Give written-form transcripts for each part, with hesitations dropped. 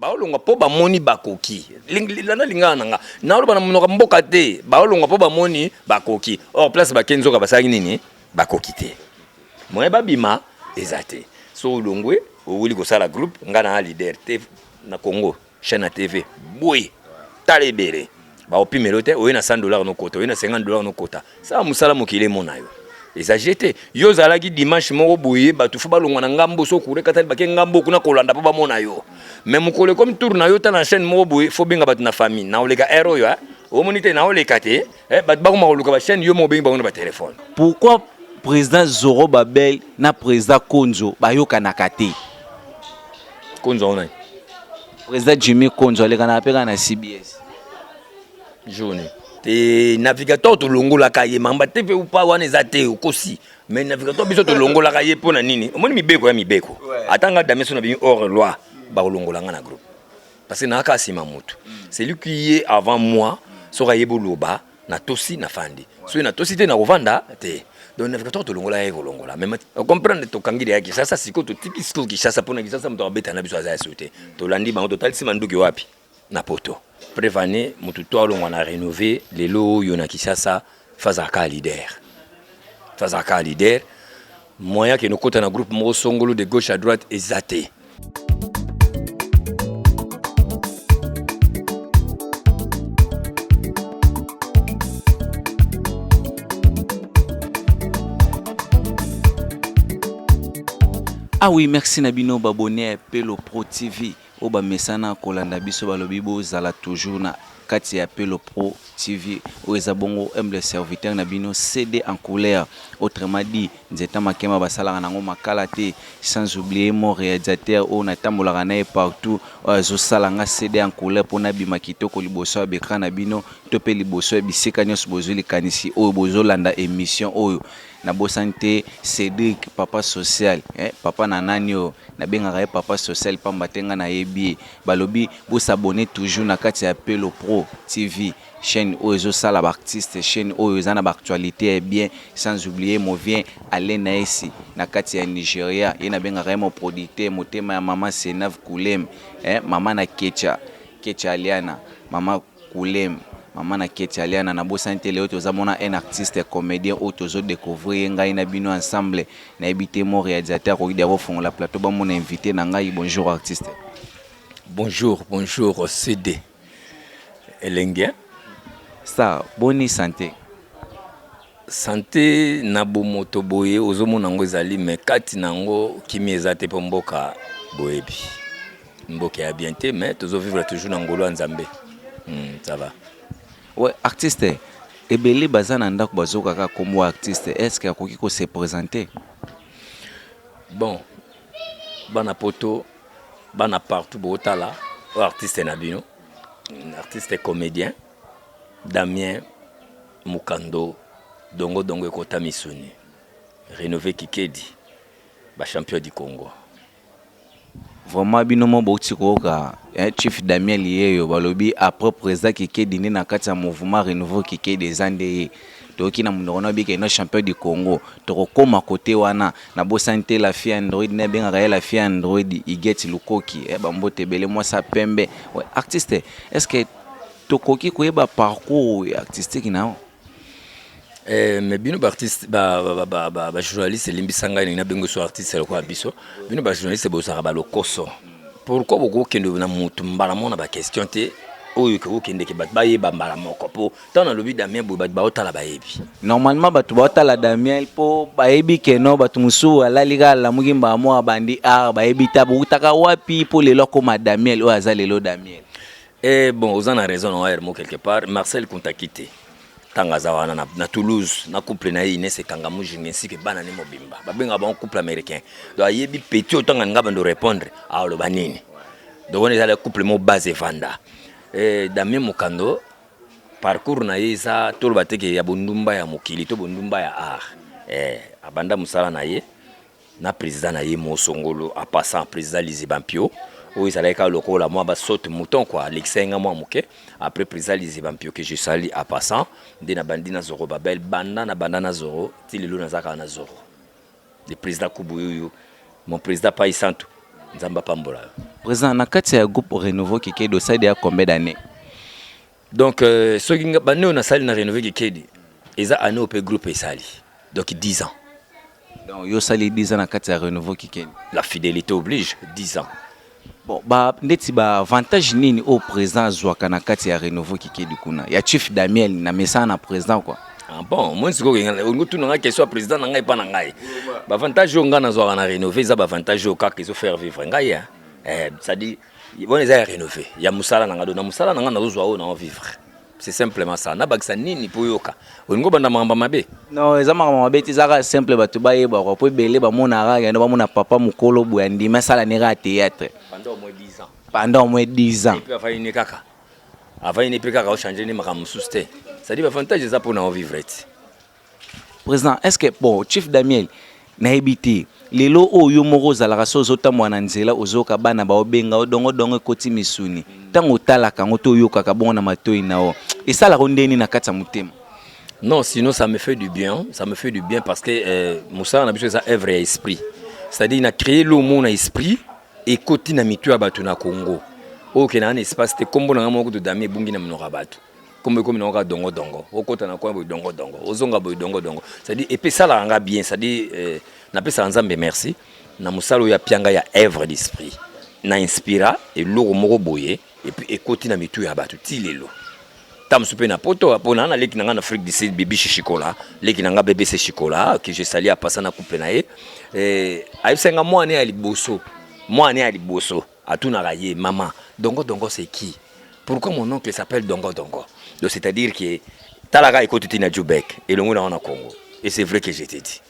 Baolongwa mpo bamoni bakoki. Landa lingala na nga. Naoloba na monoko ya mboka te. Baolongwa mpo bamoni bakoki. Or place bake nzoka basalaki nini? Bakoki te. Moyen babima eza te. So olongwe owuli kosala groupe, nga na leader te na Congo, chaîne ya TV. Boye tala ebele. Baopimelo te, oye na 100 dollars no kota, oye na 50 dollars no kota. Sala mosala mokili emona yo. Eza jete. Yo ozalaki dimanche moko boye bato fo balongwa na ngambo so kure katali bake ngambo kuna kolanda mpo bamona yo. Mais mokolo ekomi tour na yo tala na chaîne moko boye fo benga bato na famille. Na oleka heure oyo hein. Omoni te na oleka te. Eh bato bakoma koluka ba chaîne yo moko obengi bango na ba téléphone. Pourquoi président Zorobabel na président Konzo bayokanaka te? Konzo wana. Président Jimmy Konzo alekanaka mpe kaka na CBS. Journée. Te navigateur tolongolaka ye mamba te mpe upa wana eza te okosi mais navigateur biso tolongolaka ye mpo na nini omoni mibeko ya mibeko ata nga dame so na bimi hors loi bakolongola nga na groupe parce que naaka nsima motu celui qui est avant moi soki ayebi oloba natosi nafandi soki natosi te nakovanda te donc navigateur tolongola ye kolongola mais comprendre tokangi deya Kinshasa sikoyo totiki sikoyo Kinshasa mpo na Kinshasa moto akobeta na biso aza ya so te tolandi bango totalisi manduki wapi na poto prevane motu to alongwa na renove lelo oyo na Kinshasa fazalaka leader fazalaka leader moyen akende okota na groupe moko songolo de gauche à droite eza te. Ah oui, merci na bino babonne ya Pelo Pro TV. Oyo bamesana kolanda biso balobi bozala toujours na kati ya Pelo Pro TV oyo eza bongo humble serviteur na bino CD en couleur autrement dit nzeta makema basalaka nango makala te sans oublier mon réalisateur oyo natambolaka na ye partout oyo azosala nga CD en couleur mpo nabima kitoko liboso ya baecran na bino to mpe liboso ya bisika nyonso bozwi likanisi oyo bozolanda émission oyo. Nabosani te Cedric papa social eh, papa na nani oyo nabengaka ye papa social pamba te nga nayebi ye. Balobi bo s'abonner toujours na kati ya Pelo Pro TV chaîne oyo ezosala ba artistes, chaîne oyo eza na ba actualites ya bien sans oublier mon vieux Alain Naesi na kati ya Nigeria ye nabengaka ye mon producteur motema ya mama Senav Kulem eh, mama na Ketcha Ketcha Aliana mama Kulem mama na Ketty Aliana na bosani te lelo toza mona un artiste comedien oyo tozo decouvrir ye ngai na bino ensemble nayebi te mon realisateur akoki deja kofongola plateau bamona invité na ngai bonjour artiste. Bonjour bonjour CD elengi hein? Star boni sante? Sante na bomoto boye ozomona yango ezali mais kati na yango kimia eza te mpo mboka boyebi mboka ya bien te mais tozo vivre toujours na ngolu ya Nzambe ça va. Ouais artiste ebele baza na ndako bazoka kaka kombo ya artiste est ce que akoki ko se presenter? Bon bana poto bana partout botala oyo artiste na bino artiste comedien Damien Mukando dongo dongo ekota misuni renove kikedi ba champion du Congo. Vraiment bino moko bowuti koyoka eh, chief Damien Liyeyo balobi après président Kikedi nde na kati ya mouvement renouveau Kikedi eza nde ye toyoki na monoko na bike no champion du Congo tokokoma kote wana nabosani te la fille Android nde abengaka ye la fille Android Huguette Lukoki eh, bambote ebele mwasi ya pembe ouais, artiste est-ce que Tokoki koyeba parcours artistique na yo? Eh, mais bino ba artiste ba ba ba ba, ba journaliste limbisa ngai na bengo so artiste lokola biso bino ba journaliste bozalaka ba lokoso pourquoi bokokende na mutu mbala moko na ba question te oyo ekokendeke bato bayeba mbala moko mpo ntango nalobi damien boye bato baotala bayebi normalement bato baotala damien mpo bayebi keno bato mosusu alali kaka alamuki mbala moko abandi art bayebi ta boutaka wapi mpo lelo akoma damiel oyo aza lelo damiel Eh bon oza na raison na Hermo quelque part Marcel Kuntakite tanga aza wana na, na Toulouse na couple na ye Inès Ekanga Mujinga ainsi que bana ne mobimba babenga bango couple américain donc ayebi petit oyo tanga nga bando répondre aloba nini donc wana ezala couple mo base evanda eh, Damien Mokando parcours na ye eza toloba te ke ya bondumba ya mokili to bondumba ya art eh, abanda mosala na ye na president na ye mo songolo en passant president Liziba Mpio oyo ezalaki kaka lokola mwa ba saute mouton quoi alekisaki nga mwa moke après president Liziba Mpio que je salue en passant nde nabandi na Zoro Babel banda na banda na Zoro ti lelo naza kaka na Zoro le président Kubuyuyu mon président Pai Santu. Nzambe apambola yo. Président, na kati ya groupe Renouveau Kikedi, osali ya combien d'années? Donc soki bande oyo nasali na Renouveau Kikedi, eza année oyo mpe groupe esali, donc 10 ans. Donc yo osali 10 ans na kati ya Renouveau Kikedi? La fidélité oblige, 10 ans. Bon, ba ndeti ba avantage nini oyo président azwaka na kati ya Renouveau Kikedi kuna ya Chief Damiel na mesana na président quoi? Ah bon, moi sikoyo olingi otuna ngai question ya président na ngai epa na ngai. Baavantage oyo ngai nazwaka na Rénové eza baavantage oyo kaka ezofaire vivre ngai, hein. C'est-à-dire wana eza ya Rénové, ya mosala na ngai. Do na mosala na ngai nazozwa oyo nao vivre, c'est simplement ça. Nabakisa nini mpo oyoka olingi obanda makambo mabe? Non, eza makambo mabe te, ezaka simple, bato bayeba kwa, po ebele bamonaka yando, bamona papa mokolo boye andimi asala neka ya théâtre pendant au moins 10 ans. Pendant au moins 10 ans. Et puis avandi ne kaka, avandi ne mpe kaka, ochange ne makambo mosusu te. C'est-à-dire baavantage eza mpona ovivre ti. Président, est ce que, bon, Chief Damiel, nayebi te, lelo oyo yo moko ozalaka so ozotambola na nzela, ozoyoka bana baobenga o dongo dongo, ekoti misuni, ntango otalaka yango to oyokaka bongo na matoi na yo, esalaka ndeni na kati ya motema? Non, sinon ça me fait du bien, ça me fait du bien parce que mosala na biso eza œuvre ya esprit, c'est-à-dire na créer lomo na esprit, ekoti na mitu ya bato na Congo. Oyo okendaka na espace te, nkombo na ngai moko kutu Dami ebungi na monoko ya bato, nkombo ekomi nango kaka dongo dongo. Okota na coin boye, dongo dongo, ozonga boye, dongo dongo. C'est-à-dire epesalaka nga bien, c'est-à-dire napesaka Nzambe merci na mosala oyo apia ngai ya œuvre d'esprit, na inspira eloko moko boye, et puis ekoti na mitu ya bato ti lelo. Ta mosusu mpe na poto, mpo na leki na ngai na Afrique du Sud, Bibi Shishikola, leki na ngai BBC Shikola, que je sali apasa na couple na ye, ayebisaki nga mwana ya liboso, mwana ya liboso atunaka ye: "Mama, dongo dongo c'est qui? Pourquoi mon oncle s'appelle dongo dongo?" Donc c'est à dire que talaka ekoti ti na Jubek elongo na wana Congo, et c'est vrai que je te dis.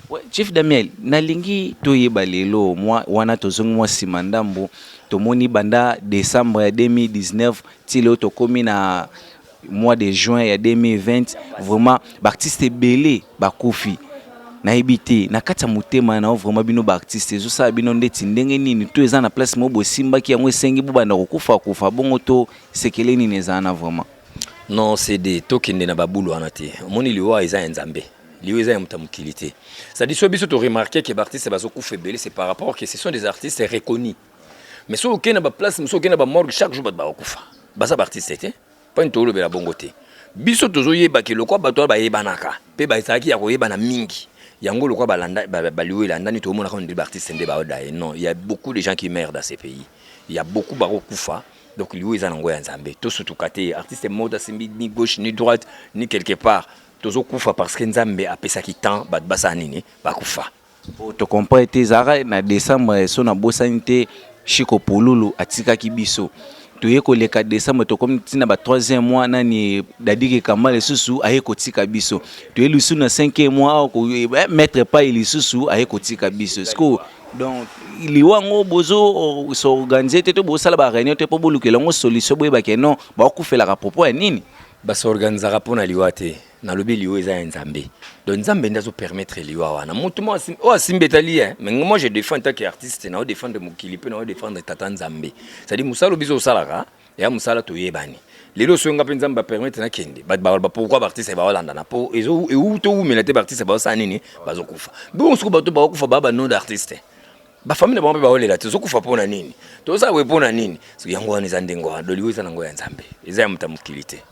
Ouais, Chief Damiel, nalingi toyeba lelo mwa wana tozongi mwa nsima ndambo. Tomoni banda décembre ya 2019 ti lelo tokómi na mois de juin ya 2020, vraiment baartiste ebele bakufi. Nayebi te, na kati ya motema na yo, vraiment bino baartiste ezosala bino ndeti ndenge nini? To eza na place moko bosimbaki yango, esengi bobanda kokufa kufa bongo, to sekele nini ezala na vraiment? Non, cd tokende na babulu wana te. Omoni, liwa eza ya Nzambe, liwa eza ya moto ya mokili te. C'est-à-dire so biso toremarke ke baartiste bazokufa ebele, c'est par rapport que ce sont des artistes reconnus. Mais so okende na baplace mosusu, okende na bamorgue, chaque jour bato bakokufa, baza baartiste te. Mpani tolobela bongo te. Biso tozoyebaki lokwa bato wana bayebanaka mpe bazalaki ya koyebana mingi, yango lokwa balanda baliwa elandani, tomonaka nde baartiste nde baodaye. Non, il y a beaucoup de gens qui meurent dans ces pays, il y a beaucoup bakokufa. Donc liwa eza nango ya Nzambe, tosutuka te. Artiste moko asimbi ni gauche ni droite ni quelque part, tozokufa parce que Nzambe apesaki temps bato basala nini, bakufa. Po tocomprendre ete ezalaka na décembre, so nabosani te, Chiko Pululu atikaki biso. Toye koleka décembre, tokomi ntina ba troisième mois, nani, Dadike Kamba lisusu aye kotika biso. Toye lisusu na cinquième mois awa, Maître Pai lisusu aye kotika biso. Sikoyo donc liwa yango bozo s'organiser te, to bosala baréunion te mpo bolukela yango solution, boyebake non, bakokufelaka propos ya nini? Basorganizaka mpo na liwa te. Nalobi liwa eza ya Nzambe, donc Nzambe nde azopermettre liwa wana. Motu mo oyo asimbi etali ye. Mais moi je défends en tant qu'artiste, nao défendre mokili mpe nao défendre tata Nzambe. C'est-à-dire mosala biso osalaka eya mosala, toyebani. Lelo soki nga mpe Nzambe bapermettre nakende, bato baloba pourquoi baartiste baolandana, mpo towumela te, baartiste baosala nini, bazokufa bongo. Soki bato baokufa baa banom d'artiste, bafamille na bango mpe baolela te, ozokufa mpo na nini, tozosala boye mpo na nini? Soki yango wana eza ndenge wana, doliwa eza nango ya Nzambe, eza ya moto ya mokili te.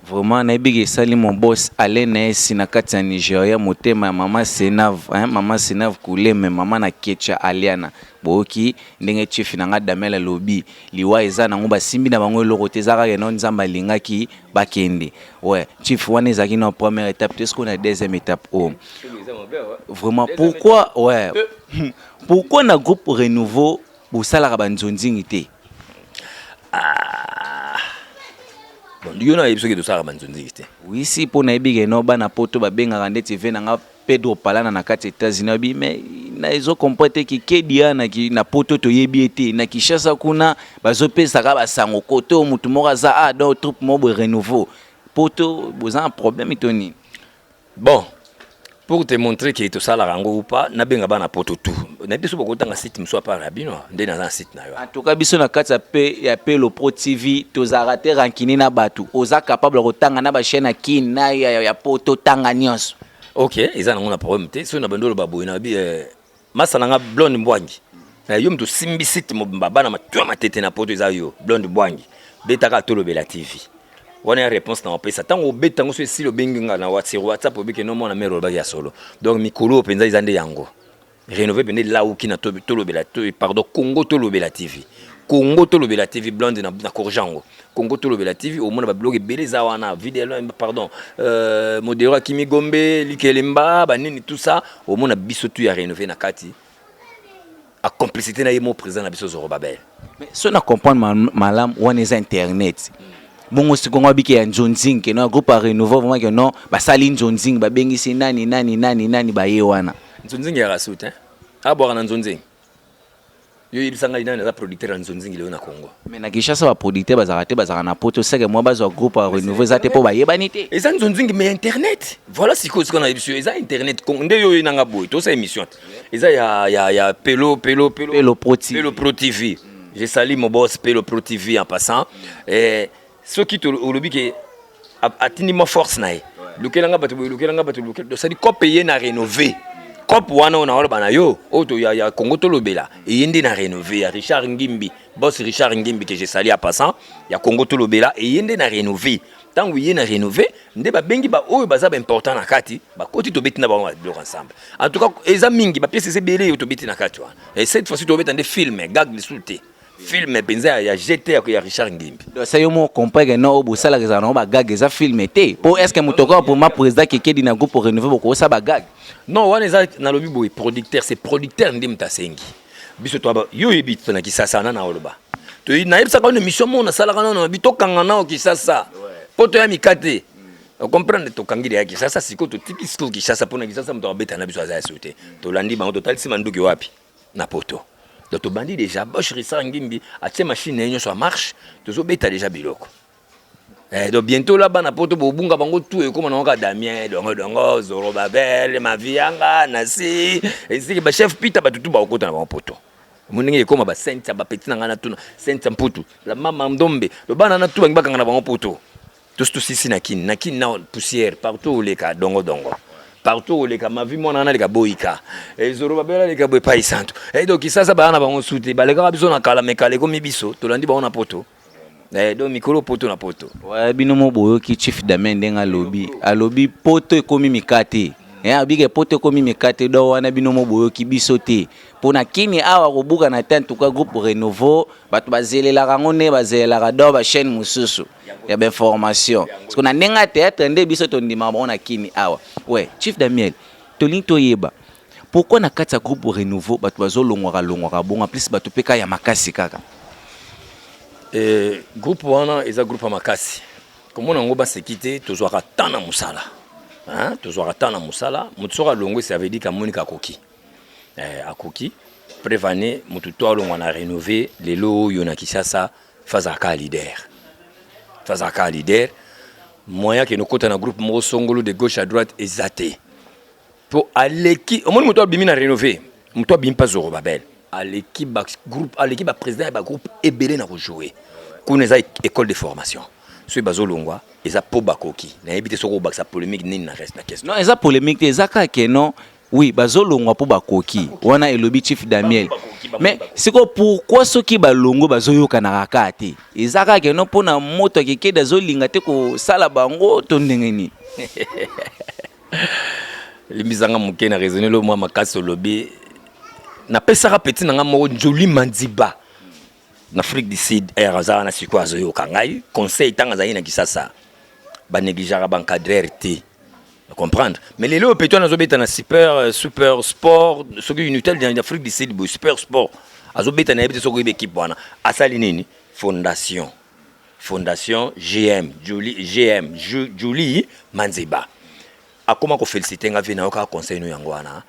Vraiment nayebiki esali mon boss Alain Naesi na kati ya Nigeria, motema ya mama Senave, hein, mama Senave Kuleme, mama na Kecha Aliana. Boyoki ndenge chief na nga Damel alobi, liwa eza nango, basimbi na bango eloko te, eza kaka no Nzambe alingaki bakende. Ouais, chief, wana ezalaki na première étape te, sikoyo na deuxième étape oyo vraiment, pourquoi, ouais, pourquoi na groupe Renouveau bosalaka banzonzingi te? Ah. Bon, yo nayebi soki tosalaka banzonzingi te. Oui, si, mpo nayebi ke no bana poto babengaka ndeti ve nanga Pedro Palana na kati ya États-Unis abi, mais na ezocomprendre te kikedi ya na poto toyebi ye te, na Kinshasa kuna bazopesaka basango kote oyo motu moko aza, ah donc troupe moko boye Renouveau poto, boza na problème to nini? Bon, pour te montrer ke tosalaka yango ou pas, nabenga bana poto tout, nayebi so bokotanga site mosusu apart ya bino nde naza na site na yo. En tout cas biso na kati ya pe ya Pelo Pro TV tozalaka te rancune na bato. Oza capable ya kotanga na bachaîne ya Kine na ya poto, tanga nyonso. Ok, eza nango na problème te. Soki na bandi oloba boye, nayebi masa na nga Blonde Mbwangi. Na yo moto osimbi site mobimba, bana matwa matete na poto eza yo, Blonde Bwangi. Betaka Tolobela TV. Wana ya réponse na opesa. Tango obeta ngo so esili, obengi nga na WhatsApp, WhatsApp obiki no mwana mère olobaki ya solo. Donc mikolo oyo mpenza eza nde yango. Rénové mpenza elauki na Tolobela, pardon, Congo Tolobela TV. Congo Tolobela TV, Blonde na corriger yango. Congo Tolobela TV, omona babiloko ebele eza wana, video, pardon, modero akimi Gombe, likelemba, banini, tout ça, omona biso tu ya rénové na kati. A complicité na ye mo président na biso Zorobabel. Mais so na comprendre malamu, wana eza internet. Bongo sikongo abiki ya nzonzing ke no groupe ya Renouveau vraiment ke non, basali nzonzing, babengisi nani nani nani nani, baye wana. Nzonzing ya rasut, hein? Abwaka na nzonzing. Yo yebisa ngai nani aza producteur ya nzonzing lelo na Congo? Mais na Kinshasa baproducteur bazalaka te, bazalaka na poto. Seke mwa bazwa groupe ya Renouveau eza te mpo bayebani te. Eza nzonzing mais internet. Voilà, sikoyo na yebiso eza internet. Nde yo oyinanga boye, tosala émission te. Eza ya Pelo Pelo Pelo. Pelo Pro TV. Pelo Pro TV. Je salue mon boss Pelo Pro TV en passant. Eh, soki olobi ke atindi mwa force na ye, lukelanga bato boye, lukelanga bato, lukela, donc c'est-à-dire cope ye na rénové, cope wana oyo naoloba na yo, oyo to ya Congo Tolobela, eye nde na rénové ya Richard Ngimbi, boss Richard Ngimbi que je salue en passant, ya Congo Tolobela, eye nde na rénové. Ntango ye na rénové nde babengi baoyo baza baimportant na kati, bakoti, tobeti na bango biloko ensemble. En tout cas eza mingi, bapièce eza ebele oyo tobeti na kati wana. Et cette fois-ci tobeta nde film gag lisusu te, film mpenza ya gt ya Richard Ngimbi. Donc ça yo mo comprendre que non, oyo bosalaka ezala nango bagag, eza film te. Po est ce que moto okoka poma président Kekedi na groupe Renouveau bokosala bagag? Non, wana eza, nalobi boye, producteur, c'est producteur nde moto asengi biso to yo oyebi to na Kisasa na oloba nayebisaka wana émission moko nasalaka nano bi tokanga nao Kisasa mpo toya mika te, comprendre. Tokangi deya Kisasa, sikoyo totiki sikoyo Kisasa mpona Kisasa moto abeta na biso aza ya so te. Tolandi bango, totalisi manduki wapi na poto. Donc tobandi déjà, boss Richard Ngimbi atie machine na ye nyonso ya marche, tozobeta déjà biloko. Eh, donc bientôt là bana poto bobunga bango tout, ekóma nango kaka Damien dongo dongo, Zorobabel, Mavianga nasi esiki, bachef Peter, bato tu bakokota na bango poto. Mo ndenge ekóma basentia bapeti na ngai na tuna Sentia Mputu, la mama Ndombe, lo bana na tu bangi bakanga na bango poto. Tosi tosisi na Kini, na Kini na poussière partout, oleka dongo dongo partout, oleka Mavi, mwana wana aleka boyika, Zorobabel aleka boye epai santo. Donc Kisasa baya na bango su te, balekaka biso na kala, me kala ekomi biso tolandi bango na poto. Donc mikolo poto na poto. Ouais, bino mo boyoki chief Damien ndenge alobi, alobi poto ekomi mikate. Abike poto ekomi mikate. Do wana bino mo boyoki biso te mpo na Kini awa kobuka na te. En tout cas groupe Renouveau, bato bazelelaka yango nde bazelelaka do bachaîne mosusu ya bainformation, parce que na ndenge ya théâtre nde biso tondimaka bango na Kini awa. Ouais, chief Damiel, tolingi toyeba pourquoi na kati ya groupe Renouveau bato bazolongwaka longwaka bongo, en plus bato mpe kaka ya makasi kaka. Groupe wana eza groupe ya makasi, komona yango baseki te. Tozwaka temps na mosala, hein? Tozwaka temps na mosala. Moto soki alongwe, ça veut dire kamoni kakoki, akoki prévane. Moto to alongwa na rénové lelo oyo na Kisasa, fazalaka leader, fazalaka leader. Moyen akende okota na groupe moko songolo de gauche à droite eza te, mpo aleki. Omoni moto abimi na rénové, moto abimi mpa Zorobabel, aleki bagroupe, aleki baprésident ya bagroupe ebele na kojouer kuna. Eza école de formation. Soki bazolongwa eza mpo bakoki. Nayebi te soki obakisa polémique nini na reste na question. Non, eza polémique te, eza kaka ke non, oui, bazolongwa mpo bakoki. Wana elobi chief Damiel. Mais sikoyo pourquoi soki balongo bazoyokanaka kaka te? Eza kaka ke non, mpona moto akekede azolinga te kosala bango to ndenge nini? Limbisanga moke na raisonne lo mwa makasi. Olobi napesaka peti na nga moko Njoli Mandiba na Afrique du Sud, ere aza wana sikoyo azoyoka ngai conseil. Ntango azalaki na Kisasa, banégligeaka baencadreur te, comprendre. Mais lelo oyo petit wana azobeta na super super sport, soki unitel na Afrique du Sud boye, super sport azobeta. Nayebi te soki oyebi équipe wana. Asali nini? Fondation, fondation GM Julie, GM Julie Manzeba. Akoma kofélicité nga vie na yo kaka conseil no yango wana.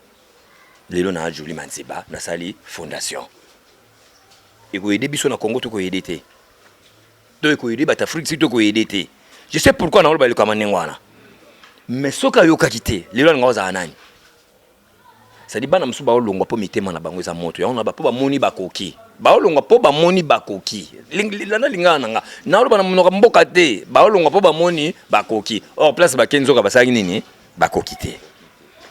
Lelo na Julie Manzeba nasali fondation, ekoyede biso na Congo, tokoyede te, to ekoyede bato Afrique si tokoyede te. Je sais pourquoi naoloba elekama ndenge wana. Mais soki ayokaki te, lelo alinga ozala nani? C'est-à-dire bana mosusu baolongwa mpo mitema na bango eza moto yango na mpo bamoni bakoki, baolongwa mpo bamoni bakoki. Landa lingaka na nga, naoloba na monoko mboka te. Baolongwa mpo bamoni bakoki, or place bake nzoka basalaki nini? Bakoki te.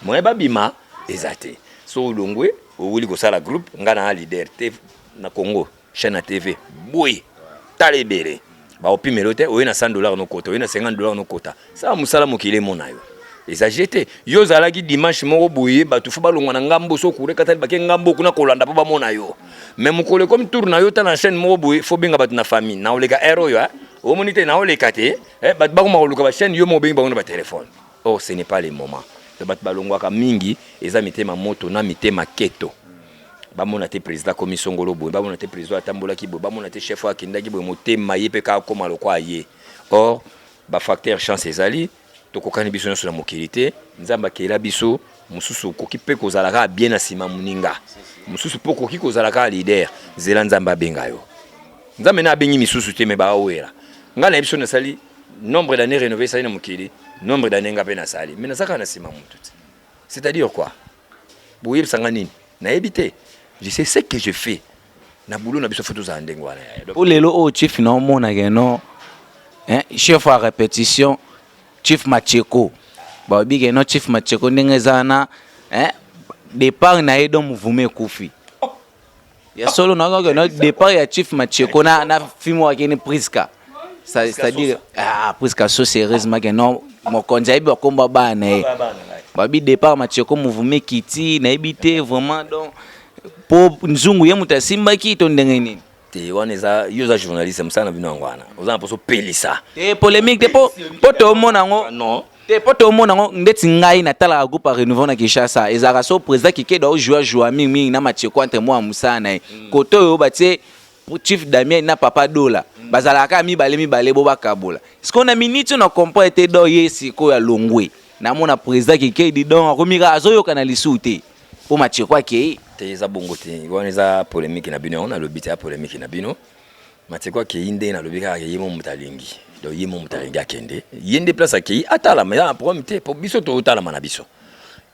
Moye babima eza te. So olongwe. Owuli kosala groupe, nga na leader te na Congo, chaîne ya TV boye, tala ebele baopimelo te. Oye na 100 $ nokota, oye na 50 $ nokota, sala mosala, mokili emona yo. Eza jete yo ozalaki dimanche moko boye, bato fo balongwa na ngambo, so kure katali bake ngambo kuna kolanda mpo bamona yo. Mais mokolo ekomi tour na yo, tala na chaîne moko boye, fo benga bato na famille, na oleka heure oyo omoni te, naoleka te. Bato bakoma koluka bachaîne, yo moko obengi bango na batelefone. Or ce n'est pas le moment. To bato balongwaka mingi, eza mitema moto na mitema keto. Bamona te président akomi songolo boye, bamona te président atambolaki boye, bamona te chef oyo akendaki boye, motema ye mpe kaka akóma lokwa ye. Or bafacteur chance ezali, tokokani biso nyonso na mokili te. Nzambe akela biso mosusu, okoki mpe kozala kaka bien na nsima moninga mosusu, mpo okoki kozala kaka leader. Zela Nzambe abenga yo. Nzambe na abengi misusu te, me baawela. Ngai nayebi so nasali nombre d'année Rénové esali na mokili, nombre d'année nga mpe nasali, mais naza kaka na nsima motu te. C'est-à-dire quoi? Boyebisanga nini? Nayebi te. Je sais ce que je fais na boulot na biso, fo tozala ndenge wana. Po lelo oyo chief na omonaka no, hein, chef ya répétition, chief Macheko, balobi ke no chief Macheko ndenge eza wana, hein, départ na ye, donc mouvement ekufi ya solo. Nayoka no départ ya chief Macheko na film wakeni Priska, c'est-à-dire, ah, Priska so sérieusement ke non, mokonzi ayebi bakomba bana na ye. Babi départ Macheko, mouvement ekiti, nayebi te vraiment. Donc po nzungu ye moto asimbaki to ndenge nini? Te, wana eza yo oza journaliste, mosala na bino yango wana, oza na mposo opelisa. Te, polémique te, po toomona yango. Non. Te, mpo toomona yango ndeti ngai natalaka groupe ya Renouveau na Kinshasa, ezalaka so président Kikedo aojua jua mingimingi na Macheko entre mwa mosala na ye. Kote oyo batie chief Damien na papa Dola, bazalaka kaka mibale mibale, bo bakabola. Sikoyo na miniti oyo na comprendre te. Do ye sikoyo alongwe, namona président Kikedi, donc akomi kaka azoyoka na lisusu te mpo Macheko akei. Te, eza bongo te. Wana eza polémique na bino. Yango nalobi te, ya polémique na bino. Macheko akei nde nalobi kaka ye mo moto alingi. Donc ye mo moto alingi akende, ye nde place akei atalama, eza na problème te, po biso totalama na biso.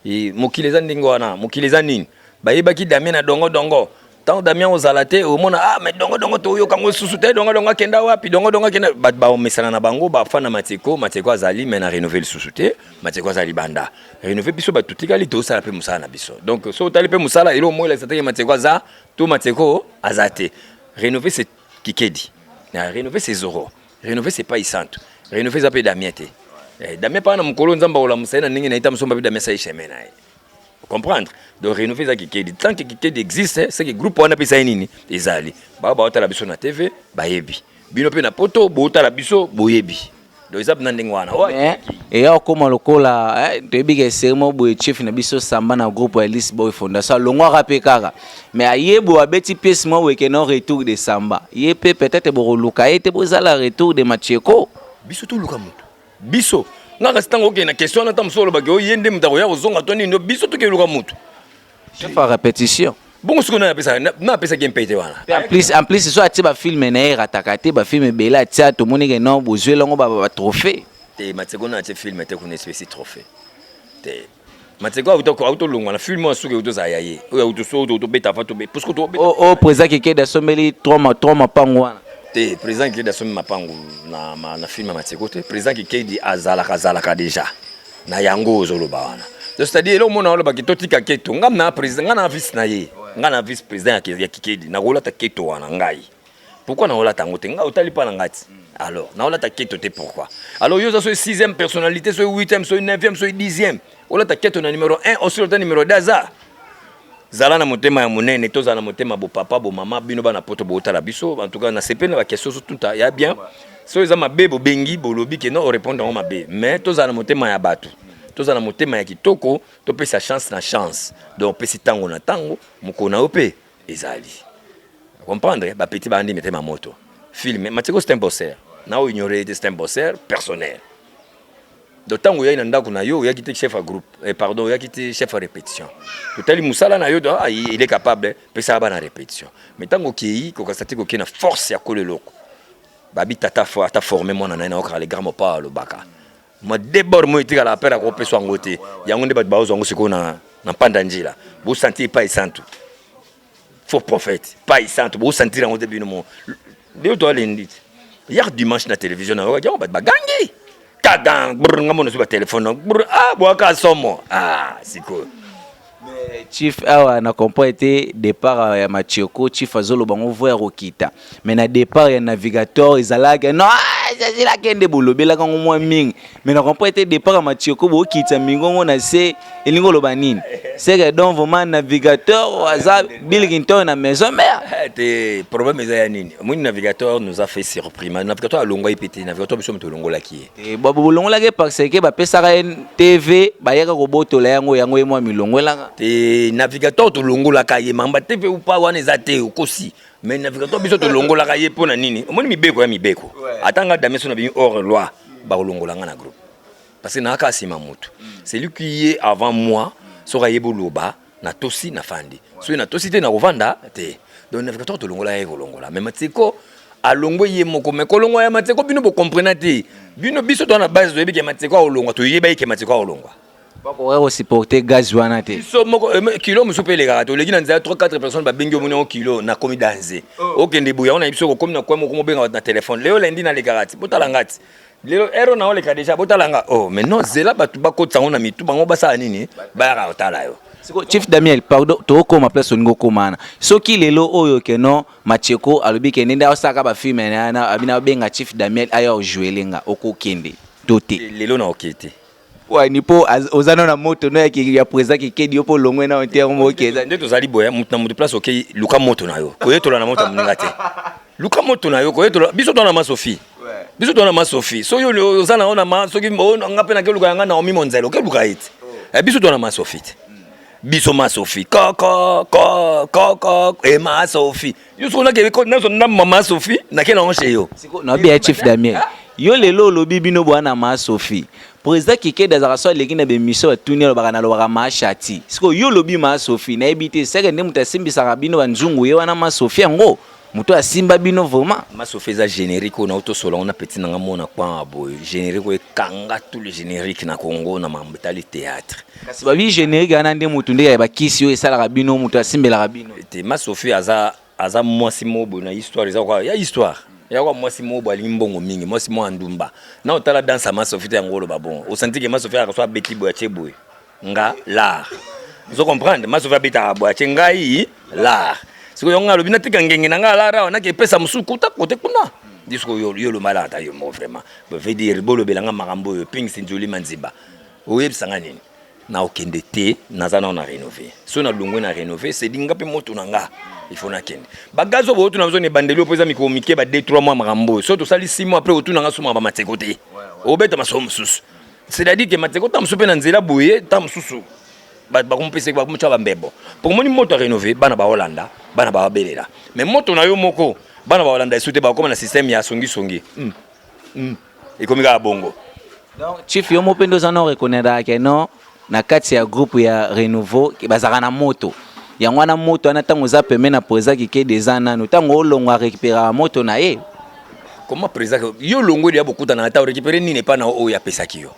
E, mokili eza ndenge wana. Mokili eza nini? Bayebaki Damien na dongo dongo. Ntango Damien ozala te, omona, ah, mais dongo dongo toyoka yango lisusu te. Dongo dongo akenda wapi? Dongo dongo akenda, bato bamesana na bango, bafana Macheko. Macheko azali, mais na Rénové lisusu te. Macheko azali libanda Rénové, biso bato totikali, tosala mpe mosala na biso. Donc so otali mpe mosala, eloko moko elakisa teke Macheko aza to Macheko aza te. Rénové, c'est Kikedi na Rénové, c'est Zoro. Rénové, c'est pas Isanto. Rénové eza mpe Damien te. Damien mpaka na mokolo Nzambe akolamusa ye na ndenge na ye, ta moso mpe Damien asali chemin na ye, comprendre. Donc Rénové eza Kikedi. Tant que Kikedi existe, c'est que groupe wana mpe esali nini? Ezali bao baotala biso na TV, bayebi bino mpe na poto bootala biso, boyebi. Donc eza na ndenge wana. Eya okóma lokola toyebi ke seri moko boye, chef na biso Samba na groupe ya Alice Boy Fondation alongwaka mpe kaka, mais aye boye abeti pièce moko boye ke no retour de Samba. Ye mpe peut-être bokoluka ye te, bozala retour de Macheko. Biso toluka moto? Biso nga kasi ntango okende na question wana, ta mosu olobaki oyo ye nde moto akoya kozonga to nini, biso tokeluka motu? Chef ya répétition. Bongo sikoyo na apesaki mpe te wana. En plus so atie bafilme na ye, erataka te. Bafilme ebele atia, tomoni ke non, bozweli yango batrophée. Te, Mateko na atie filme te kuna espèce trophée te. Mateko auta olongwa na filme oyo, soki auta ozala ya ye oyo auta so tobeta fa tobe parce que tobeta. O président Kikedi asombeli trois mapango wana. Te, président Kikedi asombi mapango na filme ya Mateko te. Président Kikedi azalaka déjà na yango ozoloba wana. Donc c'est-à-dire eloko mona olobaki totika keto. Nga na président, nga na vice na ye, nga na vice président ya Kikedi, nakolata keto wana ngai. Pourquoi naolata yango te? Ngai otali mpa na ngai ti alors naolata keto te. Pourquoi alors yo oza soki sixième personnalité, soki huitième, soki neuvième, soki 10e, olata keto na numéro 1, osili ota numéro 2? Aza zala na motema ya monene, tozala na motema bopapa bomama. Bino bana poto bootala biso, en tout cas nasepeli na baquestion ozotuta ya bien. So eza mabe, bobengi, bolobi ke non, orépondre yango mabe. Mais tozala na motema ya bato, tozala na motema ya kitoko, topesa chance na chance. Donc opesi ntango na ntango, mokolo na yo mpe ezali comprendre. Bapeti bandi mitema moto. Film Matiko, c'est un bosseur, na oyo ignoré te, c'est un bosseur personnel. Donc ntango oyaki na ndako na yo, oyaki te chef ya groupe, pardon, oyaki te chef ya répétition. Totali mosala na yo, ah, il est capable, pesaka bana répétition. Mais ntango okei kokasa te, kokei na force ya kolo eloko. Babi tata fo ata forme mwana na ye, naokaka le grand mopa alobaka mwa debord mo etikala apere akopeswa yango te. Yango nde bato baozwa yango sikoyo na mpanda njila. Bosentir epai santu, faux prophète pai santu, bosentir yango te. Bino mo lelo toalendi te. Hier dimanche na télévision nayokaki yango, bato bagangi kagan brr, nga mona so batelefone brr, ah, bwaka somo. Ah, sikoyo Mais chief awa na comprendre te départ ya Macheko, chief azoloba ngo voix ya kokita, mais na départ ya navigateur ezalaki non, ezalaki nde bolobelaka ngo mwa mingi, mais na comprendre te départ ya Macheko bokitisa mingongo na se, elingi oloba nini? C'est que donc vraiment navigateur aza Bill Clinton na maison mère. Te, problème eza ya nini? Omoni, navigateur nous a fait surpris. Navigateur alongwa ye pe te. Navigateur, biso moto olongolaki ye. Bolongolaki parce que bapesaka ye TV, bayaka kobotola yango, yango ye mwa milongwelaka. Te, navigateur tolongolaka ye mamba te mpe upa wana eza te, okosi. Mais navigateur, biso tolongolaka ye mpo na nini? Omoni, mibeko ya mibeko. Ata nga Damien, so na bimi hors loi, bakolongola nga na groupe parce que nayaka nsima motu. Celui qui est avant moi, soki ayebi oloba, natosi, nafandi. Soki natosi te, nakovanda te. Donc navigateur tolongola ye kolongola, mais Mateko alongwe ye moko. Mais kolongwa ya Mateko, bino bocomprena te. Bino, biso toza na base, toyebi ke Mateko aolongwa, toyeba ye ke Mateko aolongwa. Bakoka kosupporter gaz wana te. Biso moko kilo mosusu mpe elekaka te. Oleki na nzela, 3 4 personnes babengi, omoni yango kilo, nakomi danze. Okende boye, yango na biso kokomi na kwa moko, mobenga bato na telefone. Lelo lendi nalekaka ti, botala nga ti lelo ero na oleka déjà, botala nga. Oh, mais non, zela bato bakotisa yango na mitu bango, basala nini, bayaka kotala yo. Siko chief Damiel, pardon, tokokoma place olingi okóma wana. Soki lelo oyo keno Macheko alobi ke ndenge aosalaka bafilm na abina, abenga chief Damiel aya ojouele nga, okokende to te? Lelo na oke te. Wani mpo oza nano na moto no ya président Kikedi, yo mpo olongwe nano te, yango moke eza. Nde tozali boye, motu na motu place okei, luka moto na yo, koyetola na moto ya moninga te. Luka moto na yo, koyetola. Biso toza na ma Sophie, biso toza na ma Sophie. Soki oza na yo na ma, soki nga mpe nakeluka yanga Naomi Monzele, okeluka ye te. Biso toza na ma Sophie te. Biso ma Sophie koko koko koko e ma Sophie. Yo soki nake nazo ndambo ma Sophie, nake na chez yo. Nabi ya chief Damien, yo lelo olobi bino bwana ma Sophie. Président Kikedi azalaka so aleki na bémission, batuni, alobaka, nalobaka ma Shati. Sikoyo yo olobi ma Sophie, nayebi te seke nde moto asimbisaka bino banzungu ye wana ma Sophie, yango moto asimba bino vraiment. Ma Sophie eza générique oyo nautosola ngo na petit nanga mona kwa boye, générique oyo ekanga tout le générique na Congo na makambo etali théâtre. Kasi babi générique wana nde motu nde ya bakisi oyo esalaka bino, moto asimbelaka bino. Te, ma Sophie aza mwasi moko boye na histoire, eza kwa ya histoire ya kwa mwasi moko boye alingi mbongo mingi, mwasi moko ya ndumba. Na otala danse ya ma Sophie te, yango oloba bon, osanti ke ma Sophie aka so abeti boye, atie boye nga lar. Ozo comprendre? Ma Sophie abetaka boye, atie ngai lar. Sikoyo yango alobi natika ngenge na ngai lar awa, nake epesa mosusu kuta kote kuna. Ndi sikoyo yo olomala ata yo moko vraiment, veut dire bolobelanga makambo oyo pingisi nzolima nziba, oyebisanga nini? Na okende te, naza nao na rénové. So nalongwe na rénové, sedi nga mpe moto na nga, il faut nakende. Bagaz oyo bootuna biso na ebandeli oyo mpo eza mikolo mike, ba 2 3 mois makambo oyo. So tosali 6 mois après, otuna nga sumaka bamateko te, obeta masolo mosusu. C'est-à-dire ke mateko ta mosusu mpe na nzela boye, ta mosusu bato bakomopesa, bakomotya bambebo. Mpo omoni moto arénové, bana baolanda, bana baobelela. Mais moto na yo moko, bana baolanda esu te, bakokoma na système ya songisongi. Ekomi kaka bongo. Donc chief, yo mo mpe nde oza na reconnaître ke non, na kati ya groupe ya Renouveau bazalaka na moto yango wana. Moto wana, ntango oza pembe na président Kikedi, eza nanu ntango olongwa, arécupéraka moto na ye. Comment président yo longweli ya bokutana ata orécupéré nini epa na oyo apesaki yo?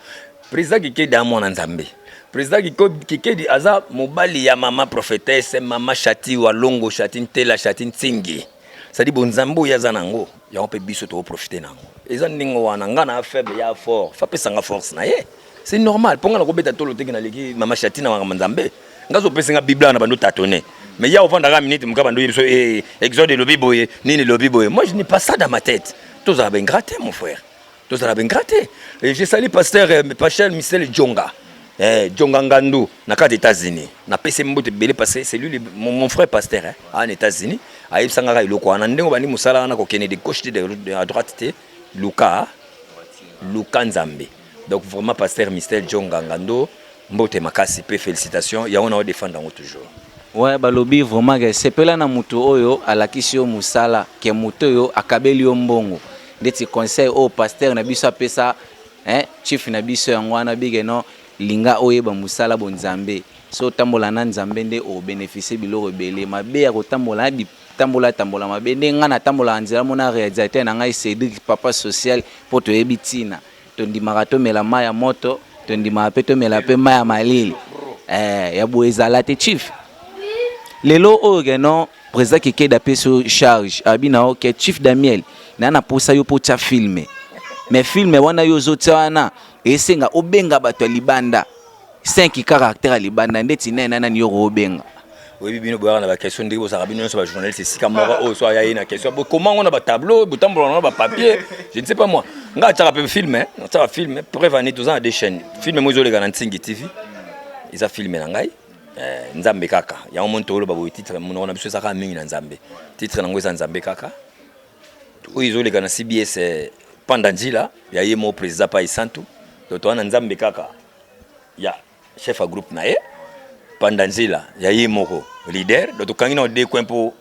Président Kikedi a mwana Nzambe. Président Kikedi aza mobali ya mama prophétesse, mama Shati Walongo, Shati Ntela, Shati Ntingi. C'est-à-dire bonzambe oyo aza nango, yango mpe biso tokoprofite nango. Eza ndenge wana. Nga na faible, ya fort, fa apesanga force na ye, c'est normal. Mpo nga nakobeta tolo teke naleki mama Shati na makambo Nzambe. Nga azopesa nga Bible na bando tatone, mais ya ovandaka minute moka, bando yebi so Exode elobi boye, nini elobi boye. Moi, je n'ai pas ça dans ma tête. Tozala baingrat te, mon frère, tozala baingrat te. Et je salue pasteur Pasteur Michel Djonga, Djonga Ngandu na kati États-Unis. Napesi mbote ebele parce que c'est lui mon frère pasteur, hein, en États-Unis. Ayebisanga kaka eloko wana, ndenge obandi mosala wana, kokende de gauche te, de à droite te, luka, luka Nzambe. Donc vraiment, pasteur Michel Djonga Ngando, mbote makasi mpe félicitation. Yango na odefendre yango toujours. Ouais, balobi vraiment ke sepela na moto oyo alakisi yo mosala, ke moto oyo akabeli yo mbongo. Ndeti conseil oyo pasteur na biso apesa, hein, chief na biso, yango wana bike no linga oyeba mosala bonzambe. So otambola na Nzambe nde obénéficie biloko ebele. Mabe ya kotambola na bitambola tambola mabe nde ngai natambolaka nzela mona réalisateur na ngai Cédric, papa social, mpo toyebi ntina tondimaka tomela mai ya moto, tondimaka mpe tomela mpe mai ya malili. Ya boye ezala te. Chief, lelo oyo keno président Kikedi apesi yo charge, abi na yo ke chief Damiel, na posa yo mpo tia film, mais film wana yo ozotia wana esenga obenga bato ya libanda. 5 kaka acteur ya libanda ndeti nani na nani yo kobenga? Oyebi, bino boyaka na baquestion ndenge bozalaka bino nyonso bajournaliste esika moko oyo so aya ye na question, bokoma yango na batableau, botambola na bapapier, je ne sais pas moi. Nga atiaka mpe film, atiaka film. Preuve ani, toza na deux chaînes. Film mo ezoleka na Ntingi TV, eza film na ngai, Nzambe kaka. Yango moni toloba boye, titre monoko na biso ezaka mingi na Nzambe. Titre nango eza Nzambe kaka. Oyo ezoleka na CBS, Panda Nzila ya ye mo président Pa Esantu. Donc toza na Nzambe kaka ya chef ya groupe na ye, Panda Nzila ya ye moko leader. Donc tokangi na deux coins mpo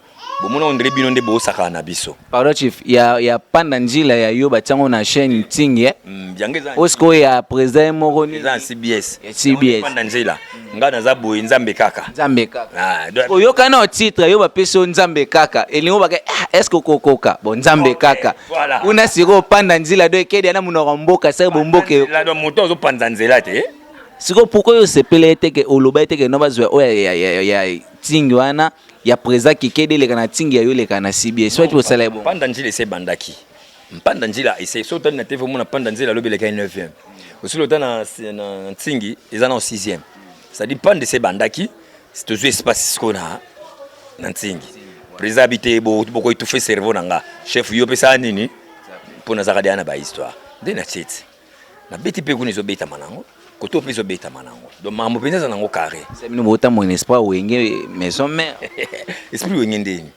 bomona ondre bino nde bosakana na biso. Pardon chief, ya Panda Nzila ya yo batiango na chaîne Ntingi, eh? Yango eza Oyo sikoyo ya président ye moko nini? Eza na CBS. Ya CBS. Panda Nzila, nga naza boye, Nzambe kaka. Nzambe kaka. Ah, donc- Oyoka na titre yo bapesi yo Nzambe kaka, elingo baka, ah, est ce que okokoka bon Nzambe kaka? Voilà. Kuna sikoyo Panda Nzila do ekedi na monoko mboka seke bomboka. Nzela, donc moto azopanza nzela te. Sikoyo pourquoi oyo osepela ye teke oloba ye teke no bazwa oyo ya Ntingi wana ya président Kikedi eleka na Ntingi, ya yo eleka na CBS, soki bosala ye bongo? Panda Nzila ese ebandaki. Mpanda Nzila ese so otali na TV, omona Panda Nzila alobi eleka 9e. Osili ota na Ntingi, eza na 6e. C'est-à-dire Panda ese ebandaki, tozwi espace sikoyo na Ntingi. Président abi te, bokoétouffe cerveau na nga. Chef, yo opesaka nini mpo nazalaka deya na bahistoire nde na tieti nabeti mpe kuna ezobetama nango, koto mpe ezobetama nango. Donc makambo mpenza eza nango carré. Bino botambola na esprit Wenge Maison Mère. Esprit Wenge ndeni?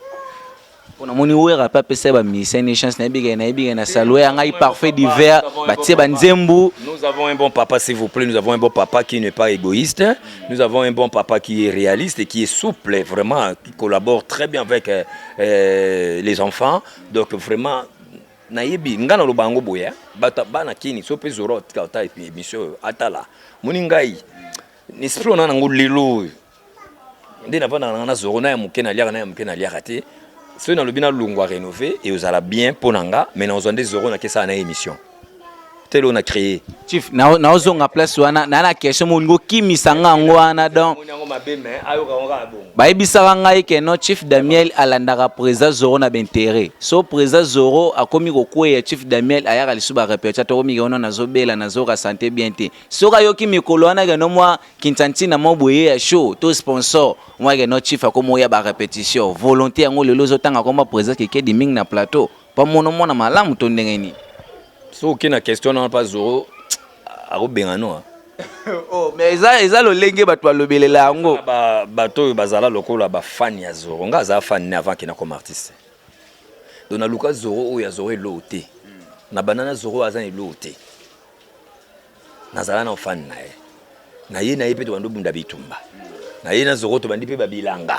Mpo namoni Wera mpe apesa ye bamusicien ni chance. Nayebike na salue ya ngai Parfait d'hiver, batie banzembu. Nous avons un bon papa, s'il vous plaît. Nous avons un bon papa qui n'est pas égoïste. Nous avons un bon papa qui est réaliste et qui est souple, vraiment, qui collabore très bien avec les enfants. Donc vraiment, nayebi nga naloba yango boye, bato bana kini so mpe Zoro tika ota émission oyo atala moni ngai esprit wana nango lelo oyo nde navandaka nanga na Zoro na ya moke naliaka na ya moke naliaka te. Soki nalobi nalongwa rénové e ozala bien mpo na nga, mais nazwa nde Zoro nakesala na émission tele oyo na créé. Chief, naozonga place wana na question molingi okimisa nga yango wana. Donc yango mabe, mais ayoka yango kaka bongo. Bayebisaka ngai ke no, chief Damiel alandaka président Zoro na baintérêt. So président Zoro akomi kokweya, chief Damiel ayaka lisusu barépétition. Tokomi ke ono nazobela, nazoka santé bien te. Soki ayoki mikolo wana ke no mwa kintantina mwa boye ya show to sponsor mwa ke no chief akomi oya barépétition volonté yango. Lelo ozotanga komba président Kekedi mingi na plateau mpo mona mwana malamu to ndenge nini? So oke na question na pa Zoro, akobenga no. Oh, mais eza lolenge bato balobelela yango. Bato oyo bazala lokola bafani ya Zoro, nga azala fan ne avant kena comme artiste. Donc naluka Zoro oyo ya Zoro eloo te, na banda na Zoro aza na eloo te, nazala na fan na ye, na ye na ye mpe tobandi obunda bitumba na ye na Zoro, tobandi mpe babilanga.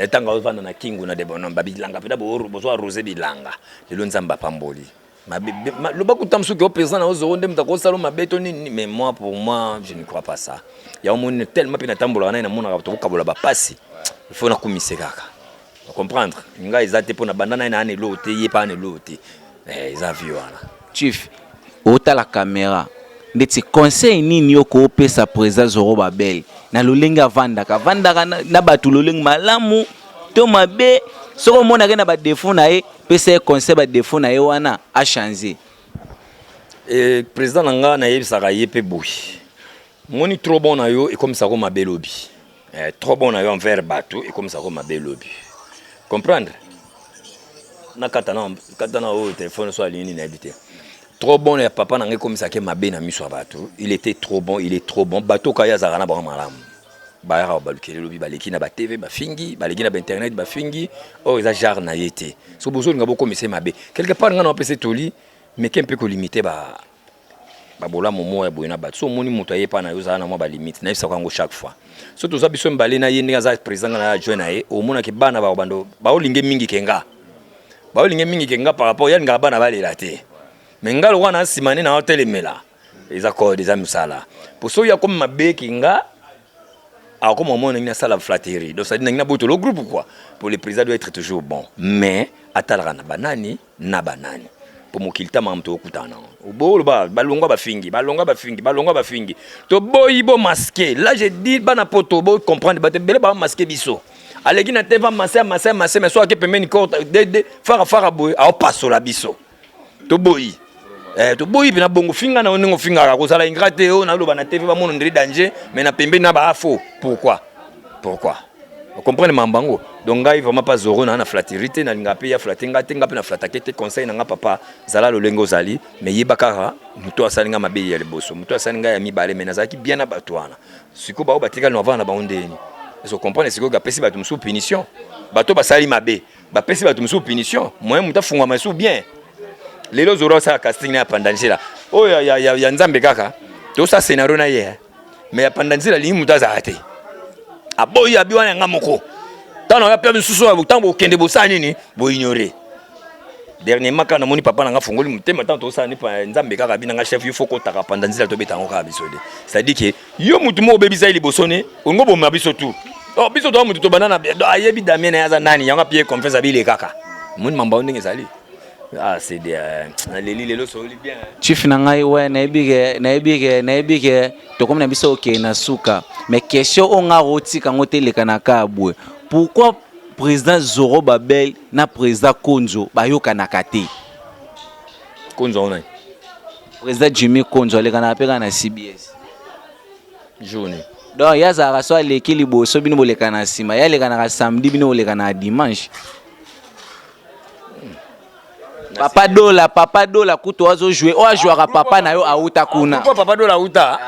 Ntango azovanda na Kingu na Debonom, babilanga mpena bozwa arrose bilanga. Lelo Nzambe apamboli loba kuta mosuki o président na yo Zoro nde moto akosala mabe to nini, mais moi, pour moi, je ne crois pas ça. Yango moni tellement mpe natambolaka naye, namonaka tokokabola bapasi. Il faut nakumise kaka comprendre ngai eza te mpo na banda na ye na ana eloo te, ye mpe ana eloo te. Eza vie wana. Chief, otala caméra ndeti conseil nini yo koopesa président Zoro Babel na lolenge avandaka avandaka na bato, lolenge malamu to mabe? Soki omonaki na badéfaut na ye, pesa ye conseil, badéfaut na ye wana achange. E, président na nga, nayebisaka ye mpe boye: moni, trop bon na yo ekomisaka mabe lobi. Trop bon na yo envers bato ekomisaka mabe lobi. Comprendre na kata na kata na oyo telefone so alingi nini, nayebi te. Trop bon ya papa na ngai ekomisaka mabe na miso ya bato. Il était trop bon, il est trop bon. Bato kaka ye azalaka na bango malamu, bayaka balukeli lobi, baleki na baTV bafingi, baleki na bainternet bafingi. Oyo eza genre na ye te. So bozolinga bokomisa ye mabe quelque part, ngai na bapesa etoli meke mpe kolimite ba babolamu moko ya boye na bato. So omoni moto aye epa na yo, ozala na mwa balimite. Nayebisaka yango chaque fois. So toza biso mibale na ye, ndenge aza président, nga na adjoint na ye, omonaki bana bakobando baolinge mingi ke nga, baolinge mingi ke nga par rapport ye. Alingaka bana balela te, mais nga lokola na nsima nde na otelemela, eza code, eza mosala. Po soki akomi mabe ke nga, akoma omona ndenge nasala flatterie. Donc c'est-à-dire ndenge nabotolo groupe quoi. Pour le président doit être toujours bon, mais atalaka na banani na banani, mpo mokili ta makambo tokokutana nango. Boloba balongwa bafingi, balongwa bafingi, balongwa bafingi, toboyi bomasquer. Là je dis, bana poto bocomprendre, bato ebele bamasquer biso. Aleki na te va mase mase mase, mais so ake pembeni, korte de fara fara boye, aopasola biso. Toboyi. Eh, toboyi mpe na bongo finga na yo ndenge ofingaka kozala ingrat te oyo naloba na tv bamona ndiri danger mais na pembeni na baafo. Pourquoi? Pourquoi? Comprendre mambo yango. Donc ngai vraiment pas Zoro na na flatterie te, nalingaka mpe ya flatte nga te, nga mpe na flattake te. Conseil na nga, papa, zala lolenge ozali, mais yeba kaka moto asali nga mabe ya liboso, moto asali ngai ya mibale, mais nazalaki bien na bato wana. Sikoyo bao batikali na bavanda na bango ndeni ezo comprendre. Sikoyo bapesi bato mosusu punition, bato basali mabe, bapesi bato mosusu punition, moyen moto afungwama esu bien. Lelo Zoro asala casting na ya Pandanzela oyo ya Nzambe kaka tosala scénario na ye, mais ya Pandanzela alingi moto azala te, aboyi abi wana yanga moko. Ntango nanga mpe misusu, ntango bokende bosala nini, boignore. Dernièrement kaka namoni papa nanga fungoli motema ntango tosala ni Nzambe kaka abi nanga: "Chef, yo faut kotaka Pandanzela, tobeta yango kaka biso de." C'est-à-dire que yo motu moko obebisa ye liboso ne olingo boma biso tu. Biso toa motu tobanda na ayebi Damien na ye aza nani, yango apie confiance abile kaka moni mambo yango ndenge ezali. Ah, c'est des naleli lelo soli bien. Chief na ngai, we nayebi ke nayebi ke nayebi ke tokomi na biso okende na suka, mais question oyo nga otika yango te eleka na ka boye: pourquoi président Zoro Babel na président Konzo bayokanaka te? Konzo yango nani? Président Jimmy Konzo alekanaka mpe kaka na CBS. Journée. Donc ye azalaka so aleki liboso, bino boleka na nsima. Ye alekanaka samedi, bino boleka na dimanche. Papa Dola, papa Dola kutu azojouer oyo ajouaka papa na yo auta kuna. Pourquoi papa Dola auta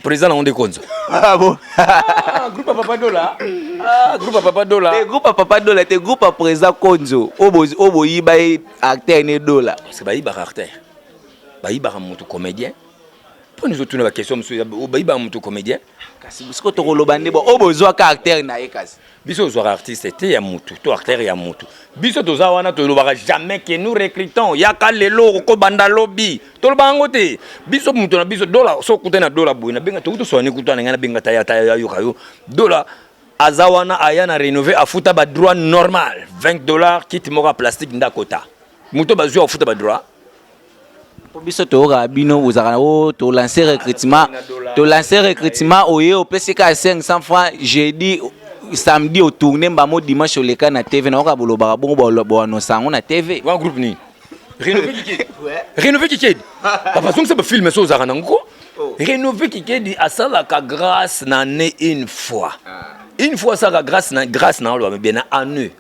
président nango nde Konzo? Ah bon? Ah, groupe ya papa Dola, ah, groupe ya papa Dola. Te, groupe ya papa Dola te, groupe ya président Konzo oyo boyiba ye acteur ne Dola. Parce que bayibaka acteur, bayibaka moto comédien mpo nizotuna baquestion mosusu, bayibaka moto comédien. Kasi siko tokoloba nde bo oyo bozwaka acteur na ye kasi. Biso ozwaka artiste te ya mutu to acteur ya mutu. Biso toza wana, tolobaka jamais que nous recrutons, yaka lelo, okobanda lobi, tolobaka yango te. Biso mutu na biso Dola, so okutani na Dola boye, nabenga tokuti toswani kutu na ngai, nabenga ta ya yoka yo. Dola aza wana, aya na rénové, afuta badroit normal 20 $, kiti moko ya plastique nde akota. Moto bazwi afuta badroit. Po biso toyokaka bino bozalaka o tolance recrutement, tolance recrutement, oye opesi kaka 500 francs jeudi, samedi otourne mbamo, dimanche oleka na TV. Nayoka bolobaka bongo, boannonce yango na TV. Wana groupe nini? Rénové Kikedi, Rénové Kikedi, papa, zongisa bafilm so ozalaka nango. Rénové Kikedi asalaka grâce na année une fois, une fois asalaka grâce na grâce na oloba bien na année,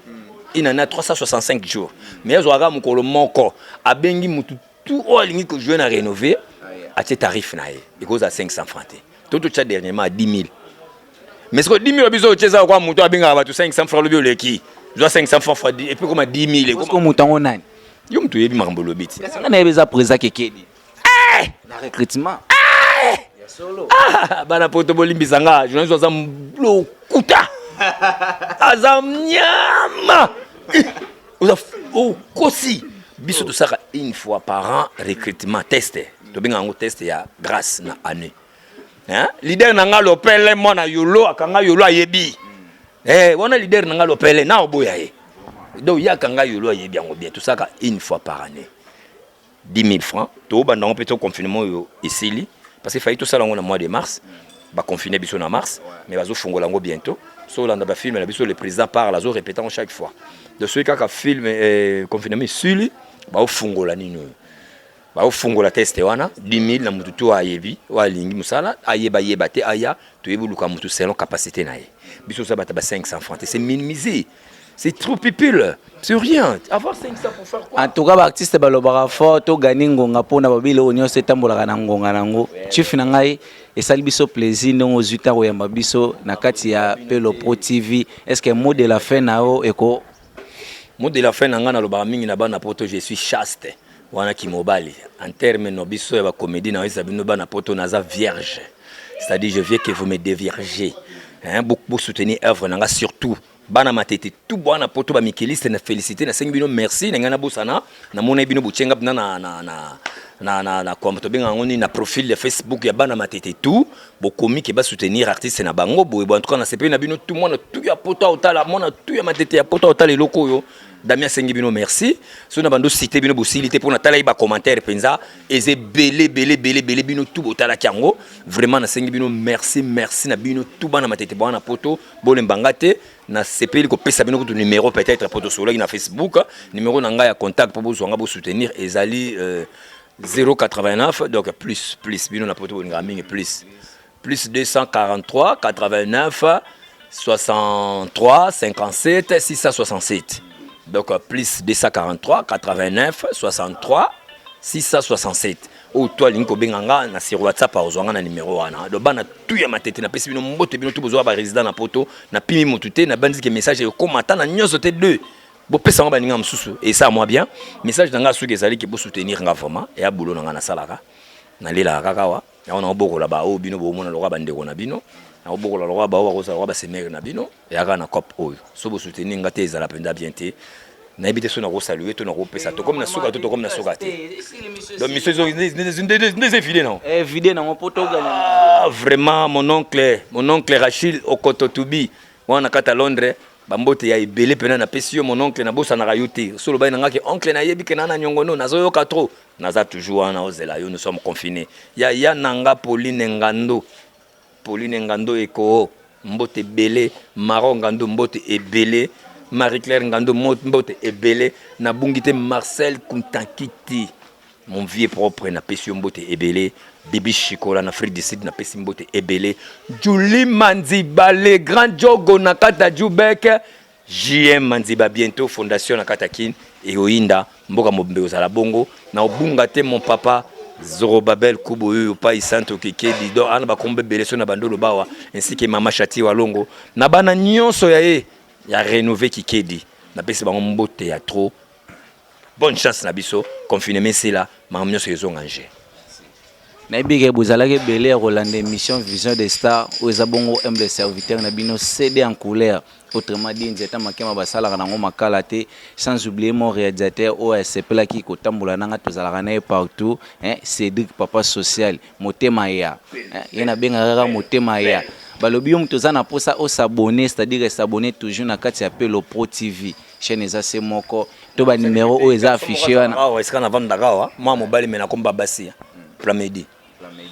une année 365 jours, mais azwaka mokolo moko, abengi mutu tout oyo alingi kojouer na Rénové, atie tarif na ye, ekozala 500 francs te. To totya dernièrement à 10 000, mais sikoyo 10 000 biso otie eza kwa moto abengaka bato 500 francs, olobi oleki, zwa 500 francs fois et puis koma 10 000. Siko moto yango nani? Yo moto oyebi makambo olobi ti. Kasi nga nayebi eza président Kekedi na recrutement. Ah, bana poto bolimbisa nga, journaliste aza lokuta, aza nyama, oza okosi. Biso tosalaka une fois par an recrutement test, tobengaka yango test ya grâce na année. Hein? Leader na nga Lopele, mwana yolo akanga yolo ayebi. Eh, wana leader na nga Lopele na oboya ye, donc ye akanga yolo ayebi yango bien. Tosalaka une fois par année 10 000 francs. Tobanda yango mpe to confinement oyo esili, parce que fai tosala yango na mois de mars, baconfine biso na mars, mais bazofungola yango bientôt. So olanda bafilm na biso, le président parle, azorépéta yango chaque fois. De soki kaka film confinement esili, baofungola nini oyo, baofungola test wana 10 000 na motu to ayebi oyo alingi mosala, ayeba yeba te, aya, toyebi oluka motu selon capacité na ye. Biso oza bato ba 500 francs te, c'est minimisé, c'est trop pipule, c'est rien, avoir 500 pour faire quoi? En tout cas baartiste balobaka fort, togani ngonga mpona babiloko nyonso etambolaka na ngonga nango. Chief na ngai, esali biso plaisir ndenge ozwi ntango koyamba biso na kati ya Pelo Pro TV. Est ce que mot de la fin na yo eko? Mot de la fin na ngai, nalobaka mingi na bana poto, je suis chaste wana kimobali en terme no biso ya bacomédie na oyesa bino bana poto, naza vierge, c'est-à-dire je viens que vous me déviergez, hein, bo soutenir œuvre na nga, surtout bana Matete tout bwana poto, bamikiliste na félicité, nasengi bino merci. Na ngai nabosana, namona bino botienga mpena na kwamba tobenga yango nini, na profil ya Facebook ya bana Matete tout, bokomi ke basoutenir artiste na bango boye bo. En tout cas nasepeli na bino tout, mwana tu ya poto aotala, mwana tu ya Matete ya poto aotala eloko oyo Dami asengi bino merci. So na bando cité bino bosili te mpo natala ye bacommentaire mpenza eza ebele ebele ebele ebele, bino tu botalaki yango. Vraiment nasengi bino merci, merci na bino tu bana Matete bwana poto, bolembanga te. Nasepeli kopesa bino kutu numéro peut-être mpo tosololaki na Facebook, numéro na ngai ya contact mpo bozwa nga bosoutenir ezali 089, donc plus plus bino na poto bolingaka mingi plus plus 243 89 63 57 667. Donc plus 243 89 63 667. Oyo to alingi kobenga nga na sur WhatsApp, akozwa nga na numero wana. Donc bana tu ya Matete, napesi bino mbote, bino tu bozwa barésident na poto. Napimi motu te, nabandiki message ekóma ata na nyonso te. Deux, bopesa ngo baninga mosusu, esa mwa bien. Message na nga soki ezali ke bosoutenir nga vraiment, eya bulo na nga nasalaka, nalelaka kaka awa yango, naobokola baoyo bino bomona lokola bandeko na bino, naobokola lokola bao bakozala lokola basemere na bino. Eyaka na cope oyo, so bosoutenir nga te, ezala mpenza bien te. Nayebi te so nakosalue to nakopesa. Tokomi na suka to tokomi na suka te? Donc mission nde eza evide nango. Vide nango mpo toganya. Ah, vraiment, mon oncle Rachil Okototubi wana na kati ya Londres, bambote ya ebele mpena napesi yo, mon oncle. Nabosanaka yo te. So olobaki na nga ke oncle, nayebi ke na na nyongono, nazoyoka trop, naza toujours wana ozela yo. Nous sommes confinés. Ya ya nanga Pauline Ngando, Pauline Ngando ekoo, mbote ebele. Maro Ngando, mbote ebele. Marie Claire Ngando, mbote ebele. Nabungi te Marcel Kuntankiti, mon vieux propre, napesi yo mbote ebele. Bibi Shikola na Afrique du Sud, napesi mbote ebele. Juli Manziba, le grand jogo na kati ya Jubek, JM Manziba, bientôt fondation na kati ya Kine ekoyinda, mboka mobimba ekozala bongo. Na obunga te mon papa Zorobabel Kubo oyo pai Santo Kekedi. Donc ana bakombo ebele so na bandolo bawa, ainsi que mama Shati Walongo na bana nyonso ya ye ya Rénové Kikedi, napesi bango mbote ya trop. Bonne chance na biso, confinement esila, makambo nyonso ezonga nge. Nayebi ke bozalaki ebele ya kolanda émission Vision des Stars oyo eza bongo humble serviteur na bino CD en couleur, autrement dit nzeta makema basalaka nango makala te. Sans oublier mon réalisateur oyo asepelaki kotambola nanga, tozalaka na ye partout, hein, Cédric papa social, motema ya, hein, ye nabengaka kaka motema ya. Balobi yo moto oza na mposa os'abonner, c'est-à-dire s'abonner toujours na kati ya Pelo Pro TV, chaîne eza se moko to banimero oyo eza affiché wana. Awa esika navandaka awa, mwa mobali me nakomba basi Plamedi.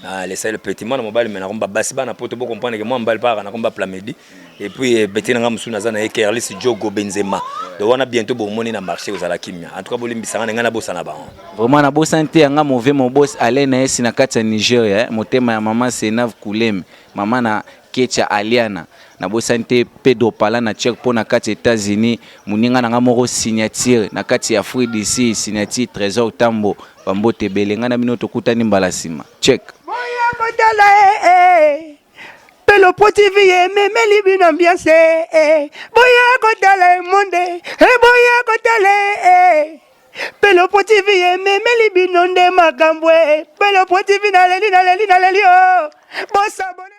Ah, laissez le petit mwana mobali me nakomba basi. Bana poto bocomprendre ke mwa mobali mpaka nakomba Plamedi. Et puis beti nanga mosusu naza na ye, Kerlis Jogo Benzema. Donc wana bientôt bomoni na marché ozala kimia. En tout cas bolimbisanga na ngai, nabosana bango. Vraiment nabosani te yanga mauvais mobos ale na ye si na kati ya Nigeria, eh, motema ya mama Senav Kuleme, mama na Kecha Aliana. Nabosani te Pedro Pala na Tchèque mpo na kati ya États-Unis, moninga na nga moko signature na kati ya Afrique d'ici, signature Trésor Tambo, bambote ebele. Ngai na bino tokutani mbala nsima. Check. Boya kotala e Pelo Pro TV, ememeli bino ambiance e. Boya kotala emonde e, boya kotala e Pelo Pro TV, ememeli bino nde makambo e Pelo Pro TV. Naleli, naleli, naleli o, bos'abonner.